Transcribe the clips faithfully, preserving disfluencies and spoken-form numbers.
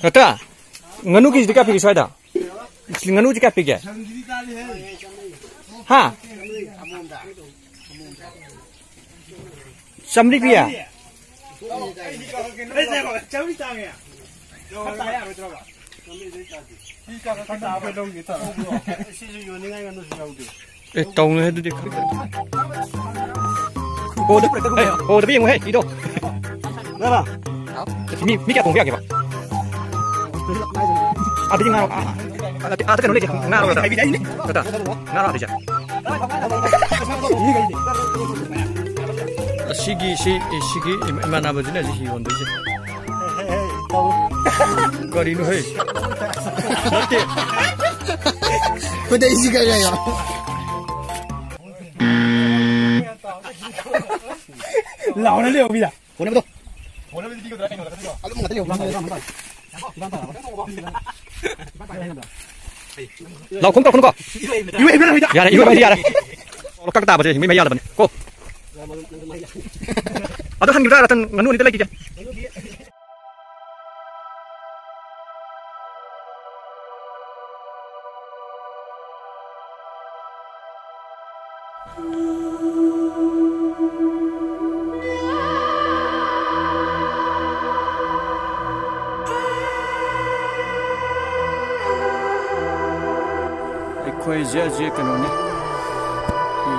ꯅꯠꯇ꯭ꯔꯥ? ꯉꯥꯅꯨ ꯀꯦꯖꯤꯗ ꯀꯌꯥ ꯄꯤꯒꯦ ꯁ꯭ꯋꯥꯏꯗ? ꯉꯥꯅꯨꯁꯤ ꯀꯌꯥ ꯄꯤꯒꯦ? ꯍꯥ? ꯆꯥꯝꯃꯔꯤ ꯄꯤꯌꯦ? ꯁꯤꯁꯨ ꯌꯣꯟꯅꯤꯡꯉꯥꯏ ꯉꯥꯅꯨꯁꯨ ꯌꯥꯎꯗꯦ꯫ ꯑꯦ, ꯇꯧꯅꯨꯍꯦ ꯑꯗꯨꯗꯤ꯫ ꯍꯣꯗ, ꯑꯦ, ꯍꯣꯗꯕ ꯌꯦꯡꯉꯨꯍꯦ, ꯏꯗꯣ꯫ ꯃꯤ, ꯃꯤ ꯀꯌꯥ ꯇꯣꯡꯕ ꯌꯥꯒꯦꯕ? ꯑꯗꯨꯗꯤ ꯉꯥꯔꯣ, ꯑꯥ, ꯑꯥ꯫ ꯑꯥꯗ, ꯑꯥꯗ ꯀꯩꯅꯣ ꯂꯩꯁꯦ, ꯉꯥꯔꯣ, ꯉꯥꯔꯣ꯫ ꯉꯥꯔꯣ ꯑꯗꯨꯁꯦ꯫ ꯑꯁꯤꯒꯤ, ꯁꯤ, ꯁꯤꯒꯤ ꯏꯃꯥꯟꯅꯕꯁꯤꯅ ꯁꯤ ꯌꯣꯟꯗꯣꯏꯁꯦ꯫ ꯀꯔꯤꯅꯣ ꯍꯦ? ꯅꯠꯇꯦ꯫ ꯈꯨꯗꯩꯁꯤ ꯀꯩ ꯀꯩꯅꯣ? ꯂꯥꯎꯅ ꯂꯩꯍꯧꯕꯤꯗ꯫ ꯍꯣꯠꯅꯕꯗꯣ꯫ ꯑꯗꯨꯝ ꯉꯥꯛꯇ ꯂꯩꯍꯧꯕ꯫ ꯂꯥꯎ ꯈꯣꯡ ꯇꯧꯔꯛꯀꯅꯨꯀꯣ꯫ ꯌꯥꯔꯦ, ꯏꯔꯣꯏꯕ ꯍꯩꯗꯤ ꯌꯥꯔꯦ꯫ ꯂꯣꯛꯇꯥꯛ ꯇꯥꯕꯁꯦ ꯍꯤꯡꯕꯩ ꯃꯩ ꯌꯥꯜꯂꯕꯅꯤ ꯀꯣ꯫ ꯑꯗꯣ ꯍꯟꯈꯤꯕꯗ ꯔꯇꯟ ꯉꯥꯅꯨ ꯑꯅꯤꯗ ꯂꯩꯈꯤꯒꯦ꯫ ꯑꯩꯈꯣꯏꯁꯦ ꯍꯧꯖꯤꯛ ꯀꯩꯅꯣꯅꯤ, ꯐꯤ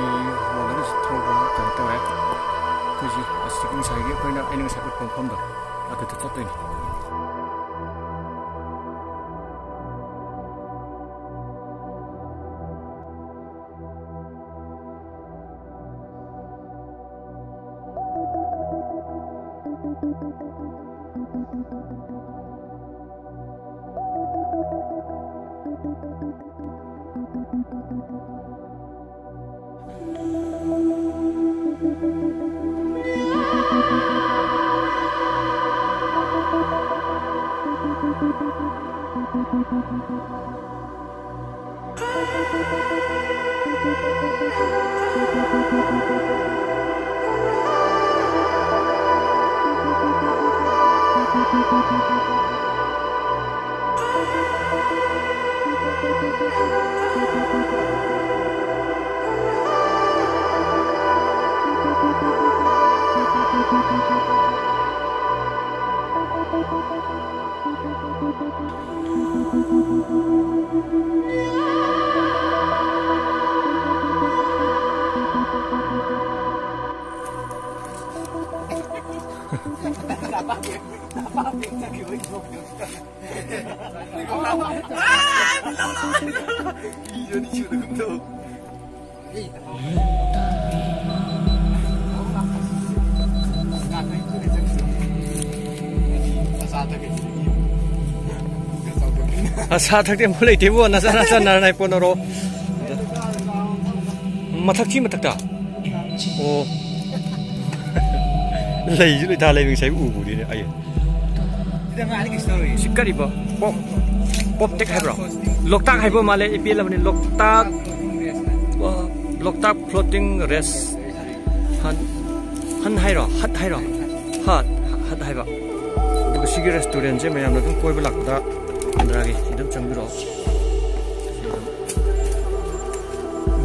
ꯍꯣꯜꯂꯒ ꯊꯧꯕ ꯀꯩꯅꯣ ꯇꯧꯔꯦ꯫ ꯑꯩꯈꯣꯏꯁꯦ ꯑꯁꯤꯒꯤ ꯉꯁꯥꯏꯒꯤ ꯑꯩꯈꯣꯏꯅ, ꯑꯩꯅ ꯉꯁꯥꯏ ꯎꯠꯄ ꯃꯐꯝꯗꯣ ꯑꯗꯨꯗ ꯆꯠꯇꯣꯏꯅꯤ꯫ ꯑꯁꯥ ꯊꯛꯇꯦ ꯑꯃꯨꯛ ꯂꯩꯇꯦꯕꯣ, ꯅꯆꯥ ꯅꯆꯥ ꯅꯔ ꯅꯥꯏ ꯄꯣꯟꯅꯔꯣ꯫ ꯃꯊꯛꯁꯤ ꯃꯊꯛꯇ꯫ ꯑꯣ꯫ ꯂꯩꯁꯨ ꯂꯩꯇꯥ ꯂꯩꯕ ꯉꯁꯥꯏ ꯎꯕꯨꯗꯤꯅꯦ ꯑꯩ꯫ ꯁꯤ ꯀꯔꯤꯕꯣ? ꯄꯣꯞ-, ꯄꯣꯞꯇꯦꯛ ꯍꯥꯏꯕ꯭ꯔꯣ? ꯂꯣꯛꯇꯥꯛ ꯍꯥꯏꯕ ꯃꯥꯜꯂꯦ, ꯏ ꯄꯦꯜꯂꯕꯅꯤ꯫ ꯂꯣꯛꯇꯥꯛ, ꯑ, ꯂꯣꯛꯇꯥꯛ floating rest ꯍꯟ, ꯍꯟ ꯍꯥꯏꯔꯣ? ꯍꯠ ꯍꯥꯏꯔꯣ? ꯍꯠ, ꯍꯠ ꯍꯥꯏꯕ꯫ ꯑꯗꯨꯒ ꯁꯤꯒꯤ restaurantꯁꯦ ꯃꯌꯥꯝꯅ ꯑꯗꯨꯝ ꯀꯣꯏꯕ ꯂꯥꯛꯄꯗ ꯕꯟꯗ꯭ꯔꯥꯒꯤ ꯁꯤꯗ ꯑꯗꯨꯝ ꯆꯪꯕꯤꯔꯛꯑꯣ꯫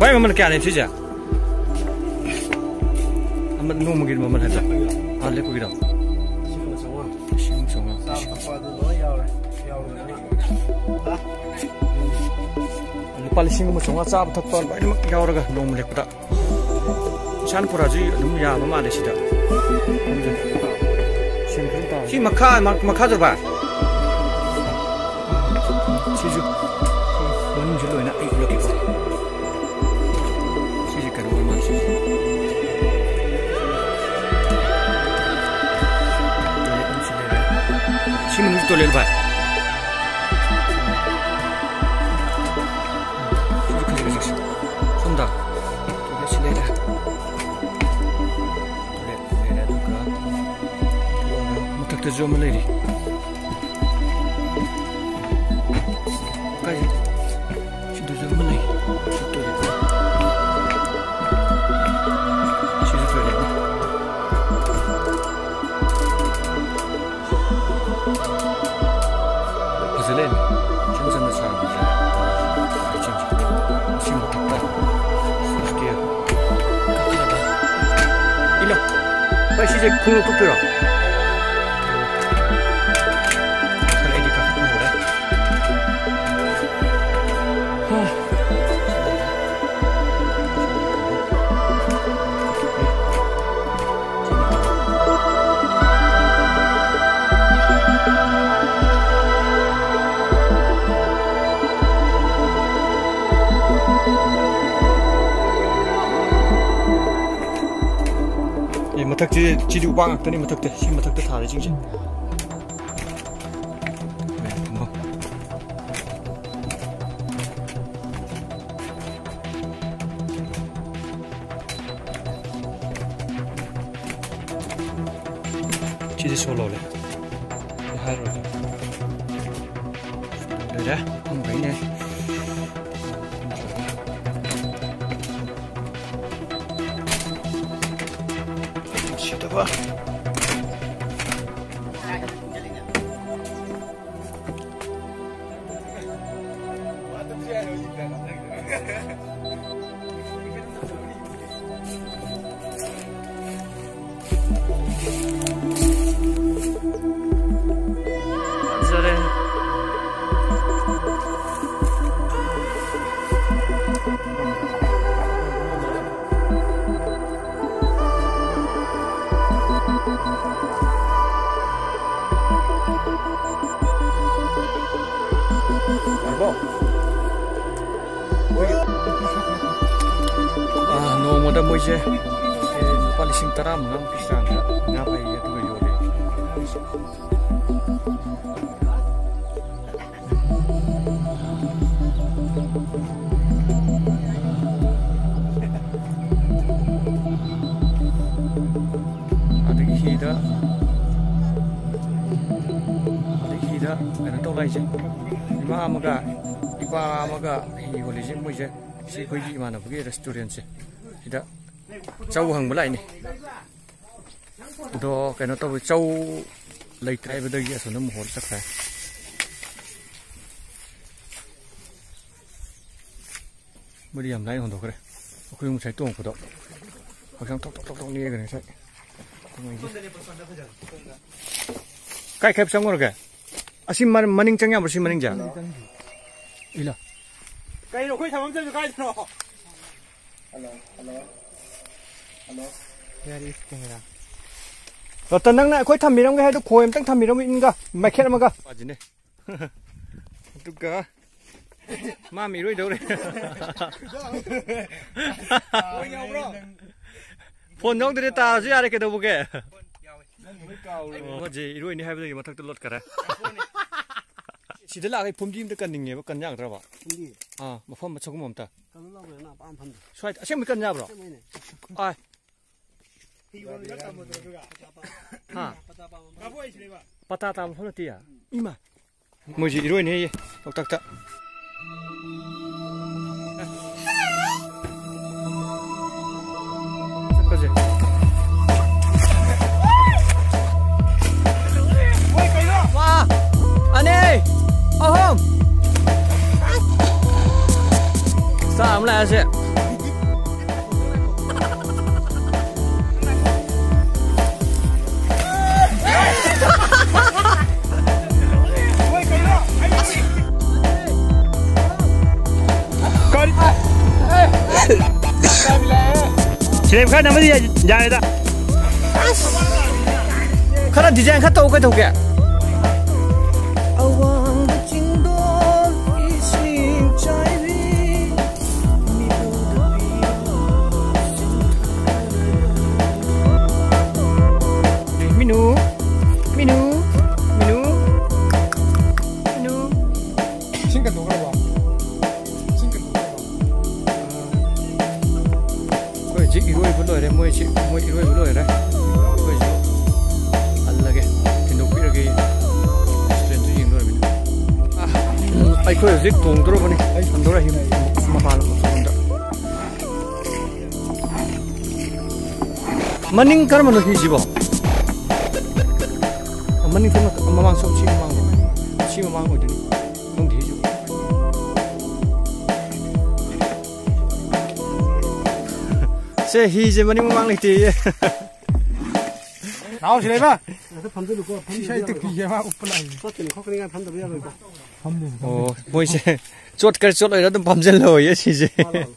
ꯚꯥꯏ, ꯃꯃꯜ ꯀꯌꯥꯅꯤ ꯁꯤꯁꯦ? ꯑꯃ ꯅꯣꯡꯃꯒꯤ ꯃꯃꯜ ꯍꯥꯏꯕ? ꯑꯥ, ꯂꯦꯞꯄꯒꯤꯔꯣ? ꯂꯤꯁꯤꯡ ꯑꯃ ꯆꯥꯝꯃꯉꯥ꯫ ꯂꯨꯄꯥ ꯂꯤꯁꯤꯡ ꯑꯃ ꯆꯥꯝꯃꯉꯥ ꯆꯥꯕ ꯊꯛꯄ ꯂꯣꯏꯅꯃꯛ ꯌꯥꯎꯔꯒ ꯅꯣꯡꯃ ꯂꯦꯛꯄꯗ꯫ ꯏꯁꯥꯟ ꯄꯨꯔꯥꯁꯤ ꯑꯗꯨꯝ ꯌꯥꯕ ꯃꯥꯜꯂꯦ ꯁꯤꯗ꯫ ꯁꯤ ꯃꯈꯥ, ꯃꯈꯥꯁꯨ ꯚꯥꯏ꯫ ꯁꯤꯁꯨ ꯃꯅꯨꯡꯁꯤ ꯂꯣꯏꯅ ꯑꯩ ꯎꯠꯂꯛꯀꯦꯀꯣ꯫ ꯁꯤꯁꯦ ꯀꯩꯅꯣ ꯑꯣꯏ ꯃꯥꯜꯂꯦ, ꯁꯤꯁꯦ꯫ Toilet ꯑꯃꯁꯨ ꯂꯩꯔꯦ꯫ ꯁꯤ ꯃꯅꯨꯡꯁꯤ toilet ꯚꯥꯏ꯫ ꯁꯤꯁꯨ ꯈꯖꯤꯛ ꯈꯖꯤꯛ ꯁꯣꯝꯗ toiletꯁꯤ ꯂꯩꯔꯦ꯫ Toilet ꯂꯩꯔꯦ, ꯑꯗꯨꯒ ꯃꯊꯛꯇꯁꯨ ꯑꯃ ꯂꯩꯔꯤ꯫ ꯀꯥꯏ? ꯁꯤꯗꯁꯨ ꯑꯃ ꯂꯩ꯫ ꯁꯤ toilet꯫ ꯁꯤꯁꯨ toiletꯅꯤ꯫ ꯐꯖ ꯂꯩꯔꯝꯃꯦ꯫ ꯏꯆꯝ ꯆꯝꯅ ꯁꯥꯕꯁꯦ꯫ ꯁꯤ ꯃꯊꯛꯇ stair ꯀꯥꯈꯠꯂꯒ꯫ ꯏꯂꯣ꯫ ꯚꯥꯏ, ꯁꯤꯁꯦ ꯈꯣꯡꯎꯞ ꯀꯛꯇꯣꯏꯔꯣ? ꯑꯩꯗꯤ ꯀꯥꯈꯠꯄ ꯍꯧꯔꯦ꯫ ꯍꯥ꯫ ꯑꯦ, ꯃꯊꯛꯁꯤ, ꯁꯤꯗꯤ ꯎꯄꯥꯛ ꯉꯥꯛꯇꯅꯤ, ꯃꯊꯛꯇ, ꯁꯤ ꯃꯊꯛꯇ ꯊꯥꯔꯤꯁꯤꯡꯁꯦ꯫ ꯁꯤꯗꯤ ꯁꯣ ꯂꯣꯜꯂꯦ꯫ ꯑꯩ ꯍꯥꯏꯔꯨꯔꯒꯦ꯫ ꯂꯣꯏꯔꯦ꯫ ꯐꯝꯈ꯭ꯔꯦꯅꯦ꯫ ꯁꯤꯗꯕ꯫ ꯐꯖꯔꯦ꯫ ꯉꯥꯏꯈꯣ꯫ ꯃꯣꯏꯒꯤ, ꯑꯥ, ꯅꯣꯡꯃꯗ ꯃꯣꯏꯁꯦ, ꯑꯦ, ꯂꯨꯄꯥ ꯂꯤꯁꯤꯡ ꯇꯔꯥꯃꯉꯥꯃꯨꯛꯀꯤ ꯆꯥꯡꯗ ꯉꯥ ꯐꯥꯏꯌꯦ, ꯑꯗꯨꯒ ꯌꯣꯜꯂꯦ꯫ ꯑꯗꯒꯤ ꯍꯤꯗ, ꯑꯗꯒꯤ ꯍꯤꯗ ꯀꯩꯅꯣ ꯇꯧꯕ ꯍꯥꯏꯁꯦ, ꯏꯃꯥ ꯑꯃꯒ ꯏꯄꯥ ꯑꯃꯒ ꯍꯤ ꯍꯣꯜꯂꯤꯁꯦ, ꯃꯣꯏꯁꯦ ꯁꯤ ꯑꯩꯈꯣꯏꯒꯤ ꯏꯃꯥꯟꯅꯕꯒꯤ ꯔꯦꯁꯇꯨꯔꯦꯟꯁꯦ, ꯁꯤꯗ ꯆꯧ ꯍꯪꯕ ꯂꯥꯛꯏꯅꯦ꯫ ꯑꯗꯣ ꯀꯩꯅꯣ ꯇꯧꯋꯤ, ꯆꯧ ꯂꯩꯇ꯭ꯔꯦ ꯍꯥꯏꯕꯗꯒꯤ ꯑꯁꯣꯝꯗ ꯑꯃꯨꯛ ꯍꯣꯜ ꯆꯠꯈ꯭ꯔꯦ꯫ ꯃꯣꯏꯗꯤ ꯌꯥꯝ ꯂꯥꯏꯅ ꯍꯣꯟꯗꯣꯛꯈ꯭ꯔꯦ꯫ ꯑꯩꯈꯣꯏ ꯉꯁꯥꯏ ꯇꯣꯡꯉꯛꯄꯗꯣ ꯍꯛꯆꯥꯡ ꯊꯣꯛ ꯊꯣꯛ ꯊꯣꯛ ꯊꯣꯛ ꯅꯤꯛꯑꯒꯅꯦ ꯉꯁꯥꯏ꯫ ꯀꯥꯏ ꯈꯥꯏꯕ ꯆꯪꯉꯨꯔꯒꯦ? ꯑꯁꯤ ꯃ-, ꯃꯅꯤꯡ ꯆꯪ ꯌꯥꯕ꯭ꯔꯣ, ꯁꯤ ꯃꯅꯤꯡꯁꯦ? ꯏꯂꯥ꯫ ꯀꯩꯅꯣ ꯑꯩꯈꯣꯏ ꯊꯝꯐꯝ ꯆꯪꯗꯣ ꯀꯥꯏꯗꯅꯣ? Hello, hello, hello. Where is camera? Ratan, ꯅꯪꯅ ꯑꯩꯈꯣꯏ ꯊꯝꯕꯤꯔꯝꯒꯦ ꯍꯥꯏꯗꯣ ꯈꯣꯏ ꯑꯝꯇꯪ ꯊꯝꯕꯤꯔꯝꯃꯨ, ꯏꯟꯒ ꯃꯩꯈꯦꯠ ꯑꯃꯒ꯫ ꯄꯥꯁꯤꯅꯦ꯫ ꯑꯗꯨꯒ ꯃꯥ ꯃꯤꯔꯣꯏꯗꯧꯔꯦ꯫ ꯈꯣꯏ ꯌꯥꯎꯕ꯭ꯔꯣ? ꯐꯣꯟ ꯌꯥꯎꯗ꯭ꯔꯗꯤ ꯇꯥꯔꯁꯨ ꯌꯥꯔꯦ, ꯀꯩꯗꯧꯕꯒꯦ? ꯅꯪ ꯂꯣꯏ ꯀꯥꯎꯔꯦ꯫ ꯑꯣ, ꯍꯧꯖꯤꯛ ꯏꯔꯣꯏꯅꯤ ꯍꯥꯏꯕꯗꯒꯤ ꯃꯊꯛꯇ ꯂꯣꯠꯈꯔꯦ꯫ ꯁꯤꯗ ꯂꯥꯛꯑꯒ ꯑꯩ ꯐꯨꯝꯗꯤ ꯑꯝꯇ ꯀꯟꯅꯤꯡꯉꯦꯕ, ꯀꯟ ꯌꯥꯒꯗ꯭ꯔꯕ? ꯐꯨꯝꯗꯤ? ꯑꯥ, ꯃꯐꯝ ꯑꯆꯧꯕ ꯑꯝꯇ꯫ ꯀꯜꯂꯨ ꯂꯥꯎ ꯀꯩꯅꯣ, ꯅꯪ ꯑꯄꯥꯝ ꯃꯐꯝꯗ꯫ ꯁ꯭ꯋꯥꯏꯗ ꯑꯁꯦꯡꯕꯩ ꯀꯟ ꯌꯥꯕ꯭ꯔꯣ? ꯑꯁꯦꯡꯕꯩꯅꯦ꯫ ꯑꯥꯏ꯫ ꯍꯥ? ꯄꯇꯥ ꯄꯥꯝꯕ꯫ ꯄꯇꯥ ꯇꯥꯕ ꯃꯐꯝ ꯅꯠꯇꯦ꯫ ꯏꯃꯥ꯫ ꯃꯣꯏꯁꯦ ꯏꯔꯣꯏꯅꯦꯌꯦ, ꯂꯣꯛꯇꯥꯛꯇ꯫ ꯆꯠꯄꯁꯦ꯫ ꯋꯥ! ꯑꯅꯤ! ꯑꯍꯨꯝ! ꯁ꯭ꯇꯥꯔ ꯑꯃ ꯂꯥꯛꯑꯦ ꯁꯦ꯫ ꯁꯤꯂꯦꯞ ꯈꯔ ꯅꯝꯃꯗꯤ ꯌꯥ-, ꯌꯥꯔꯦꯗ꯫ ꯈꯔ ꯗꯤꯖꯥꯏꯟ ꯈꯔ ꯇꯧ ꯀꯩꯗꯧꯒꯦ? ꯑꯋꯥꯡꯕ ꯆꯤꯡꯗꯣꯜ ꯏꯁꯤꯡ ꯆꯥꯏꯕꯤ꯫ ꯃꯤꯅꯨ, ꯃꯤꯅꯨ, ꯃꯤꯅꯨ, ꯃꯤꯅꯨ꯫ ꯏꯁꯤꯡ ꯀꯟꯊꯣꯛꯈ꯭ꯔꯕꯣ? ꯏꯁꯤꯡ ꯀꯟꯊꯣꯛꯈ꯭ꯔꯕꯣ? ꯑꯩꯈꯣꯏ ꯍꯧꯖꯤꯛ ꯏꯔꯣꯏꯕ ꯂꯣꯏꯔꯦ, ꯃꯣꯏꯁꯤ, ꯃꯣꯏ ꯏꯔꯣꯏꯕ ꯂꯣꯏꯔꯦ꯫ ꯑꯩꯈꯣꯏꯁꯨ ꯍꯜꯂꯒꯦ, ꯊꯤꯟꯗꯣꯛꯄꯤꯔꯒꯦ꯫ ꯔꯦꯁꯇꯨꯔꯦꯟꯁꯨ ꯌꯦꯡꯗꯣꯔꯕꯅꯤꯅ꯫ ꯑꯩꯈꯣꯏ ꯍꯧꯖꯤꯛ ꯇꯣꯡꯗꯣꯔꯕꯅꯤ꯫ ꯑꯩ ꯍꯟꯗꯣꯔꯛꯏ ꯃꯄꯥꯟ ꯂꯝꯗ꯫ ꯃꯅꯤꯡ ꯀꯔꯝꯕꯅꯣ ꯍꯤꯁꯤꯕꯣ? ꯃꯅꯤꯡ ꯁꯣꯝ, ꯃꯃꯥꯡ ꯁꯣꯝ, ꯁꯤ ꯃꯃꯥꯡ, ꯁꯤ ꯃꯃꯥꯡ ꯑꯣꯏꯗꯣꯏꯅꯤ꯫ ꯈꯪꯗꯦ ꯍꯤꯁꯨ꯫ ꯁꯦ, ꯍꯤꯁꯦ ꯃꯅꯤꯡ ꯃꯃꯥꯡ ꯂꯩꯇꯦꯌꯦ꯫ ꯅꯥꯎ ꯁꯤꯂꯩꯃ꯫ ꯑꯗ ꯐꯝꯖꯤꯜꯂꯨꯀꯣ, ꯁꯤ ꯁꯥꯏ ꯐꯝꯖꯤꯜꯂꯨꯀꯣ꯫ ꯇꯨꯄꯤꯁꯦ ꯃꯥ ꯎꯞꯄ ꯂꯥꯛꯏ꯫ ꯆꯣꯠꯀꯅꯤ ꯈꯣꯠꯀꯅꯤ ꯀꯥꯏꯅ ꯐꯝꯗꯕ ꯌꯥꯔꯣꯏꯀꯣ꯫ ꯐꯝꯗꯦ, ꯐꯝꯗꯦ꯫ ꯑꯣ, ꯃꯣꯏꯁꯦ ꯆꯣꯠꯀꯦꯔꯥ ꯆꯣꯠꯂꯣꯏꯔꯥ ꯑꯗꯨꯝ ꯐꯝꯖꯤꯜꯂꯣꯌꯦ ꯁꯤꯁꯦ꯫ ꯃꯥ ꯂꯥꯛꯑꯣ꯫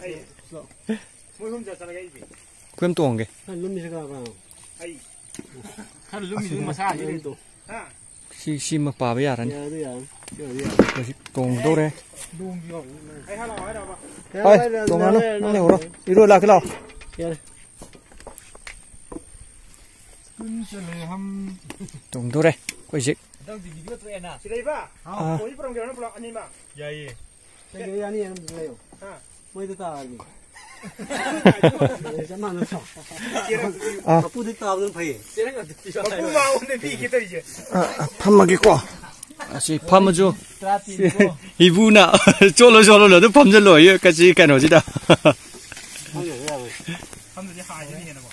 ꯑꯩ, ꯂꯥꯛꯑꯣ꯫ ꯃꯣꯏ ꯑꯍꯨꯝ ꯆꯠ-, ꯆꯠꯂꯒꯦ ꯑꯩꯗꯤ꯫ ꯑꯩꯈꯣꯏ ꯑꯍꯨꯝ ꯇꯣꯡꯉꯦ꯫ ꯈꯔ ꯂꯨꯝꯃꯤꯁꯦ ꯀꯅꯥ ꯀꯅꯥꯅꯣ? ꯑꯩ꯫ ꯈꯔ ꯂꯨꯝꯃꯤꯁꯦ ꯃꯁꯥꯁꯤꯗꯤ꯫ ꯑꯩꯗꯣ꯫ ꯍꯥ? ꯁꯤ, ꯁꯤꯃ ꯄꯥꯕ ꯌꯥꯔꯅꯤ꯫ ꯌꯥꯔꯅꯤ, ꯌꯥꯔꯅꯤ꯫ ꯌꯥꯔꯅꯤ, ꯌꯥꯔꯅꯤ꯫ ꯑꯩꯈꯣꯏ ꯁꯤ ꯇꯣꯡꯗꯧꯔꯦ꯫ ꯂꯣꯡꯒꯤ ꯍꯧꯔꯅꯤ꯫ ꯑꯩ ꯍꯥ ꯂꯥꯛꯑꯣ ꯍꯥꯏꯔꯕ? ꯌꯥꯔꯦ, ꯍꯣꯏ, ꯌꯥꯔꯦ, ꯇꯣꯡꯉꯅꯨ꯫ ꯌꯥꯔꯦ, ꯅꯪ ꯌꯥꯔꯦ꯫ ꯂꯩꯍꯧꯔꯣ꯫ ꯏꯔꯣꯏ ꯂꯥꯛꯀꯦ ꯂꯥꯛꯑꯣ꯫ ꯌꯥꯔꯦ꯫ ꯇꯣꯡꯗꯣꯔꯦ ꯑꯩꯈꯣꯏ ꯍꯧꯖꯤꯛ꯫ ꯁꯤ ꯂꯩꯕ? ꯑꯥ꯫ ꯀꯣꯏ ꯄꯨꯔꯝꯒꯦꯔꯣ ꯅꯪ ꯄꯨꯂꯞ ꯑꯅꯤꯃꯛ? ꯌꯥꯏꯌꯦ꯫ ꯀꯩꯀꯩ ꯌꯥꯅꯤ ꯑꯗꯨꯝ ꯂꯩꯌꯣ꯫ ꯍꯥ? ꯃꯣꯏꯗ ꯇꯥꯔꯅꯤ꯫ ꯆꯞ ꯃꯥꯟꯅꯗ꯭ꯔꯣ? ꯑꯥ꯫ ꯃꯄꯨꯗ ꯇꯥꯕꯗꯨꯅ ꯐꯩꯌꯦ꯫ ꯃꯄꯨ ꯃꯉꯣꯟꯗ ꯄꯤꯒꯦ ꯇꯧꯔꯤꯁꯦ꯫ ꯑꯥ, ꯑꯥ, ꯐꯝꯃꯒꯦꯀꯣ꯫ ꯑꯁꯤ ꯐꯝꯃꯁꯨ ꯏꯕꯨꯅ ꯆꯣꯠꯂꯣ ꯆꯣꯠꯂꯣ ꯑꯗꯨꯝ ꯐꯝꯖꯜꯂꯣ ꯀꯆꯤ ꯀꯩꯅꯣꯁꯤꯗ꯫ ꯐꯝꯗ꯭ꯔꯗꯤ ꯍꯥꯏꯗꯣꯏꯅꯦ ꯍꯦꯟꯅꯀꯣ꯫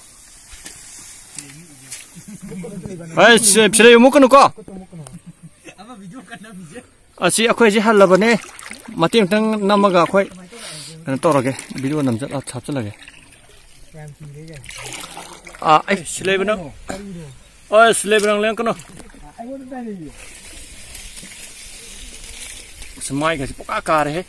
ꯑꯁ, ꯐꯤꯂꯝ ꯑꯃꯨꯛ ꯀꯩꯅꯣꯀꯣ꯫ ꯑꯁꯤ ꯑꯩꯈꯣꯏ ꯑꯁꯤ ꯍꯜꯂꯕꯅꯦ꯫ ꯃꯇꯦꯛ ꯑꯃꯇꯪ ꯅꯝꯃꯒ ꯑꯩꯈꯣꯏ ꯀꯩꯅꯣ ꯇꯧꯔꯒꯦ, ꯚꯤꯗꯤꯑꯣ ꯅꯝꯖ-, ꯍꯥꯞꯆꯜꯂꯒꯦ꯫ ꯑꯥ, ꯑꯩ ꯁꯤ ꯂꯩꯕ ꯅꯪ꯫ ꯑꯁ, ꯂꯩꯕ ꯅꯪ ꯂꯦꯡꯀꯅꯣ꯫ ꯑꯁ, ꯃꯥꯏꯒꯁꯦ ꯄꯨꯀꯥ ꯀꯥꯔꯦꯍꯦ꯫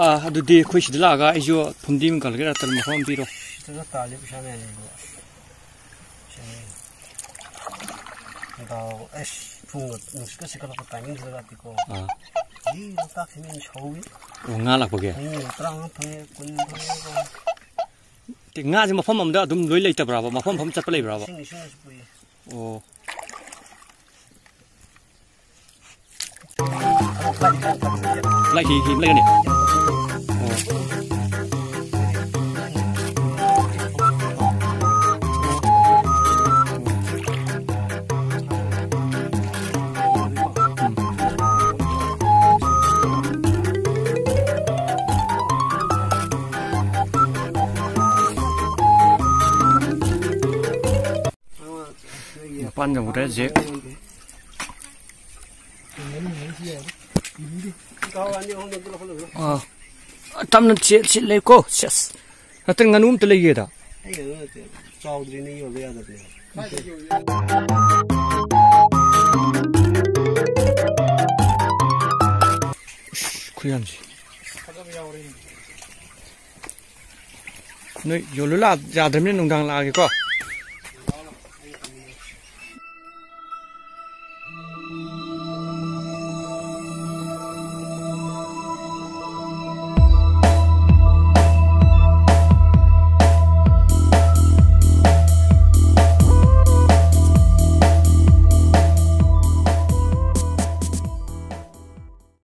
ꯑꯥ, ꯑꯗꯨꯗꯤ ꯑꯩꯈꯣꯏ ꯁꯤꯗ ꯂꯥꯛꯑꯒ ꯑꯩꯁꯨ ꯐꯨꯝꯗꯤ ꯑꯃ ꯀꯜꯂꯒꯦ, ꯔꯇꯟ ꯃꯐꯝ ꯑꯃ ꯄꯤꯔꯣ꯫ ꯁꯤꯗ ꯇꯥꯜꯂꯤ ꯄꯩꯁꯥ ꯃꯌꯥꯝ ꯂꯩꯕ꯫ ꯁꯤꯅꯤ꯫ ꯗꯥꯎ, ꯑꯩꯁ, ꯊꯣꯡꯒ ꯅꯨꯡꯁꯤꯠꯀ ꯁꯤꯠꯀꯠꯂꯛꯄ ꯇꯥꯏꯃꯤꯡꯁꯤꯗꯒꯗꯤꯀꯣ꯫ ꯑꯥ꯫ ꯖꯤ ꯂꯣꯛꯇꯥꯛꯁꯤ ꯃꯤꯅ ꯁꯧꯏ꯫ ꯑꯣ, ꯉꯥ ꯂꯥꯛꯄꯒꯤ? ꯃꯤ ꯇꯔꯥꯃꯉꯥ ꯐꯪꯉꯦ, ꯀꯨꯟ ꯐꯪꯉꯦꯀꯣ꯫ ꯇꯦ, ꯉꯥꯁꯦ ꯃꯐꯝ ꯑꯃꯗ ꯑꯗꯨꯝ ꯂꯣꯏ ꯂꯩꯇꯕ꯭ꯔꯥꯕ? ꯃꯐꯝ ꯃꯐꯝ ꯆꯠꯄ ꯂꯩꯕ꯭ꯔꯥꯕ? ꯏꯁꯤꯡ, ꯏꯁꯤꯡꯅꯁꯨ ꯄꯨꯏ꯫ ꯑꯣ꯫ ꯂꯥꯏ ꯍꯤ, ꯍꯤ ꯑꯃ ꯂꯩꯔꯅꯤ꯫ ꯑꯣ꯫ ꯃꯄꯥꯟ ꯌꯧꯔꯦ ꯍꯧꯖꯤꯛ꯫ ꯑꯥ, ꯇꯞꯅ ꯁꯦꯠ, ꯁꯦꯠ ꯂꯩꯀꯣ꯫ ꯁꯦꯁ꯫ ꯅꯠꯇ꯭ꯔ ꯉꯥꯅꯨ ꯑꯝꯇ ꯂꯩꯒꯦꯗ꯫ ꯑꯩ ꯉꯥꯅꯨ ꯅꯠꯇꯦ꯫ ꯆꯥꯎꯗ꯭ꯔꯤꯅꯦ, ꯌꯣꯜꯂꯦ ꯌꯥꯗꯕꯅꯦ꯫ ꯈꯨꯌꯥꯝꯁꯤ꯫ ꯅꯣꯏ ꯌꯣꯜꯂꯨ ꯂꯥꯛ-, ꯌꯥꯗ꯭ꯔꯕꯅꯤꯅ ꯅꯨꯡꯗꯥꯡ ꯂꯥꯛꯑꯒꯦꯀꯣ꯫